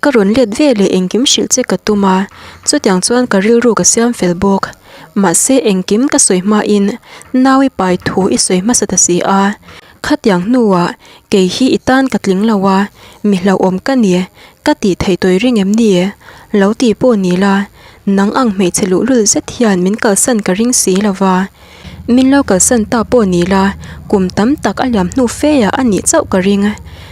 Speaker 1: Ka rawn let ve leh engkim hrilh che ka tum a, chutiang chuan ka rilru ka siam fel bawk. Mahse engkim ka sawi hmain nau i pai thu i sawi hmasa ta si a, khatiang hnuah kei hi i tan ka tling lo a, mi hlauhawm ka ni, ka tih theih tawi ring em ni? Lo ti pawh ni la, nang ang hmeichhe luhlul zet hian min kalsan ka ring si lo va. Min lo kalsan ta pawh ni la, kum tam tak a liam hnu fe ah a nih chauh ka ring.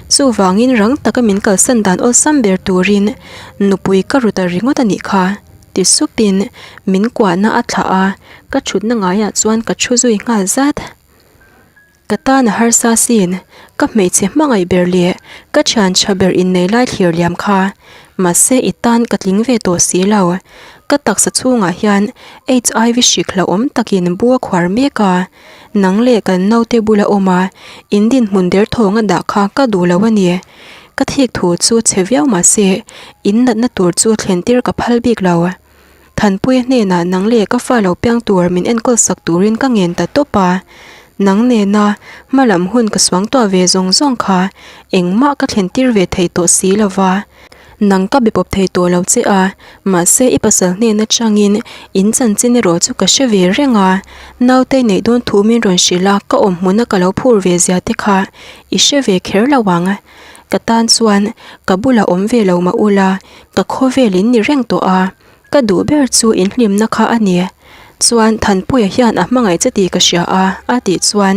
Speaker 1: Chuvangin rang taka min kalsan dan awlsam ber turin nupui ka ru ta ringawt a nih kha, ti supin min kuahna a thlah a, ka thutna ngaiah chuan ka thu zui nghal zat. Ka tan a harsa sin, ka hmeichhe hmangaih ber leh ka thian tha ber innei lai thlir liam kha, mahse i tan ka tling ve tawh si lo. Ka taksa chhungah hian HIV hrik hlauhawm takin bu a khuar mek a, nang leh kan naute bula awm a, in dinhmun derthawnga dah kha ka duh lo a ni. Ka thik thu chu chhe viau mahse in natna tur chu thlen tir ka phal bik lo. Thanpuia hnenah nang leh ka fa lo piang tur min enkawl sak turin ka ngen ta tawp a, nang nena hma lam hun ka suang tuah ve zawng zawng kha engmah ka thlen tir ve thei tawh si lo va. Nang ka be pawp thei tawh lo che a, mahse i pasal hnen atangin in chanchin erawh chu ka hre ve reng a, naute neih dawn thu min rawn hrilh a, ka awm hmuna ka lo phur ve zia te kha i hre ve kher lo ang. Ka tan chuan ka bulah awm ve lo mah ula, ka khawvel in ni reng tawh a, Ka duh ber chu inhlimna kha a ni. Chuan Thanpuia hian a hmangaih che tih ka hria a, a tih chuan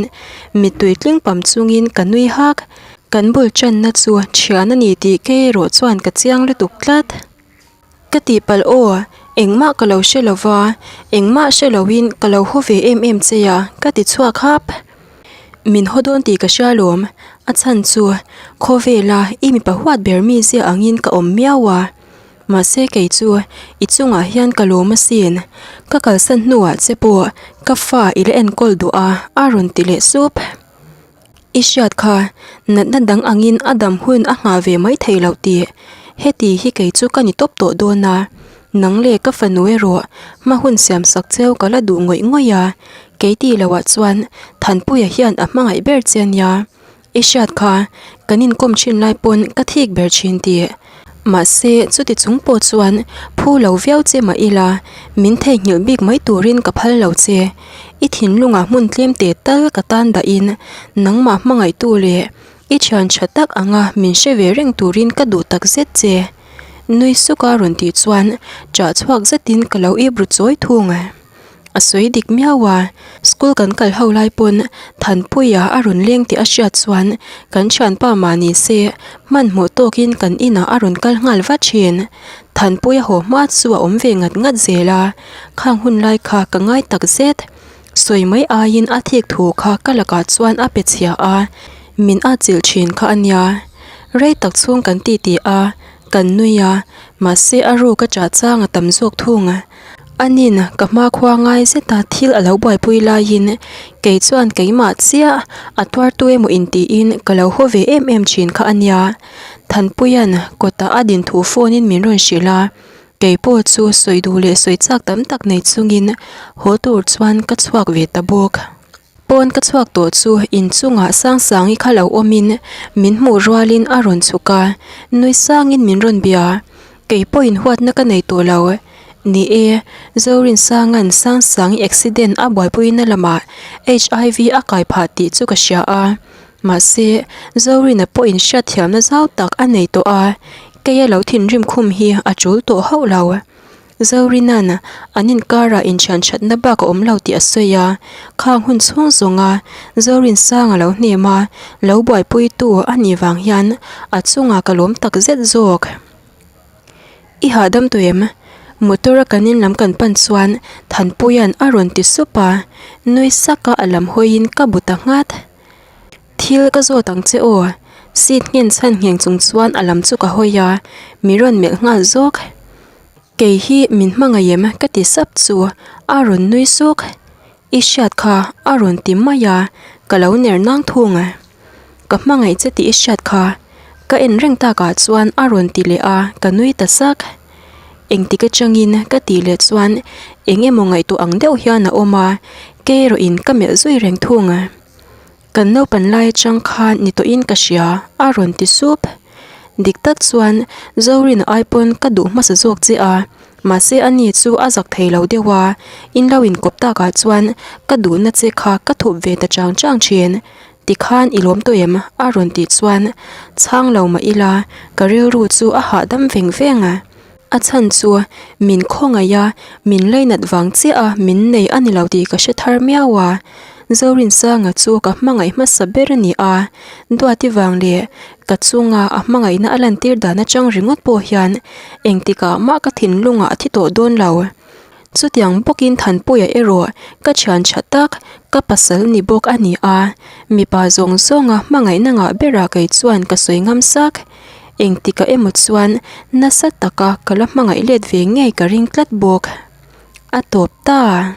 Speaker 1: mittui tling pam chungin ka nui hak. Kan bul channa chu thian a ni tih kei erawh chuan ka chiang lutuk tlat. Ka tihpalh aw, engmah ka lo hre lo va, engmah hre loin ka lo haw ve em em che a, ka ti chhuak hap. Min haw dawn tih ka hria lawm, a chhan chu khawvela i mipa huat ber mi zia angin ka awm miau a. Mahse kei chu i chungah hian ka lawm asin, ka kalsan hnuah che pawh ka fa i la enkawl duh a, a rawn ti leh sup. I hriat kha natna dang angin a dam hun a nghah ve mai thei loh tih, heti hi kei chu ka ni tawp tawh dawn a, nang leh ka fanu erawh hma hun siam sak cheu ka la duh ngawih ngawih a, kei tih loah chuan Thanpuia hian a hmangaih ber che ania. I hriat kha, kan inkawm thin lai pawn ka thik ber thin tih. Mahse, chuti chung pawh chuan phu lo viau che mah ila, min theihnghilh bik mai turin ka phal lo che. I thinlungah hmun tlem teh tal ka tan dahin, nangmah hmangaihtu leh i thian tha tak anga min hre ve reng turin ka duh tak zet che. Nui suka rawn tih chuan chah chhuak zetin ka lo ip ru chawi thung. A sawi dik miau a, school kan kal ho lai pawn Thanpuia a rawn leng tih a hriat chuan kan thianpa mah ni se hmanhmawh tawkin kan inah a rawn kal nghal vat thin. Thanpuia haw hma chu a awm ve ngat ngat zel a, khang hun lai kha ka ngai tak zet. Sawi mai aiin a thik thu kha ka lakah chuan a pe chhia a, min atchilh thin kha a nia. Rei tak chhung kan titi a, kan nui a, mahse a ruk a chah chang a tam zawk thung. Anin ka hmakhua ngai zeta thil a lo buaipui laiin kei chuan keimah chiah a tuartu emaw intiin ka lo haw ve em em thin kha a nia. Thanpuia'n kawtah a din thu phone in min rawn hrilh a, kei pawh chu sawi duh leh sawi chak tam tak nei chungin haw tur chuan ka chhuak ve ta bawk. Pawn ka chhuak tawh chu inchungah Sangsangi kha lo awmin min hmuh rualin a rawn chhuk a, nui sangin min rawn bia. Kei pawhin huatna ka nei tawh lo. Ni e, Zorinsanga'n Sangsangi accident a buaipuina lamah HIV a kai phah tih chu ka hria a, mahse Zorina pawhin hriatthiamna zau tak a nei tawh a, keia lo thinrim khum hi a tul tawh hauh lo. Zorina'n an inkarah inthian thatna bak a awm lo tih a sawi a, khang hun chhung zawnga Zorinsanga lo hnem a, lo buaipuitu a nih vang hian a chungah ka lawm tak zet zawk. I hahdam tawh em? Motor a kan in lam kan pan chuan Thanpuia'n a rawn ti sup a, nui saka a lam hawiin ka bu ta nghat. Thil ka zawt ang che aw, seat nghen chhan ngheng chung chuan a lam chu ka hawi a, mi rawn melh nghal zawk. Kei hi min hmangaih em ka ti sap chu a rawn nui suk. I hriat kha a rawn ti mai a, ka lo ner nang thung. Ka hmangaih che tih i hriat kha ka en reng takah chuan a rawn ti leh a, ka nui ta sak. Engtik atangin ka tih leh chuan eng emaw ngaihtuah ang deuh hian a awm a, kei erawh in ka melh zui reng thung. Kan naupan lai atang khan ni tawhin ka hria, a rawn ti sup. Dik tak chuan Zorina ai pawn ka duh hmasa zawk che a, mahse ani chu a zak thei lo deuh a, in lo inkawp takah chuan ka duhna che kha ka thup ve ta chang chang thin. Tikhan i lawm tawh em? a rawn tih chuan chhang lo mah ila ka rilru chu a hahdam veng veng a. A chhan chu min khawngaih a, min lainat vang chiah a min nei a ni lo tih ka hre thar miau a. Zorinsanga chu ka hmangaih hmasa ber a ni a, Duati vang leh ka chunga a hmangaihna a lantir dan atang ringawt pawh hian engtikah mah ka thinlungah a thi tawh dawn lo. Chutiang bawkin Thanpuia erawh ka thian tha tak, ka pasal ni bawk a ni a, mipa zawng zawnga hmangaihna ngah berah kei chuan ka sawi ngam sak. Engtikah emaw chuan nasa taka ka la hmangaih let ve ngei ka ring tlat bawk. A tawp ta.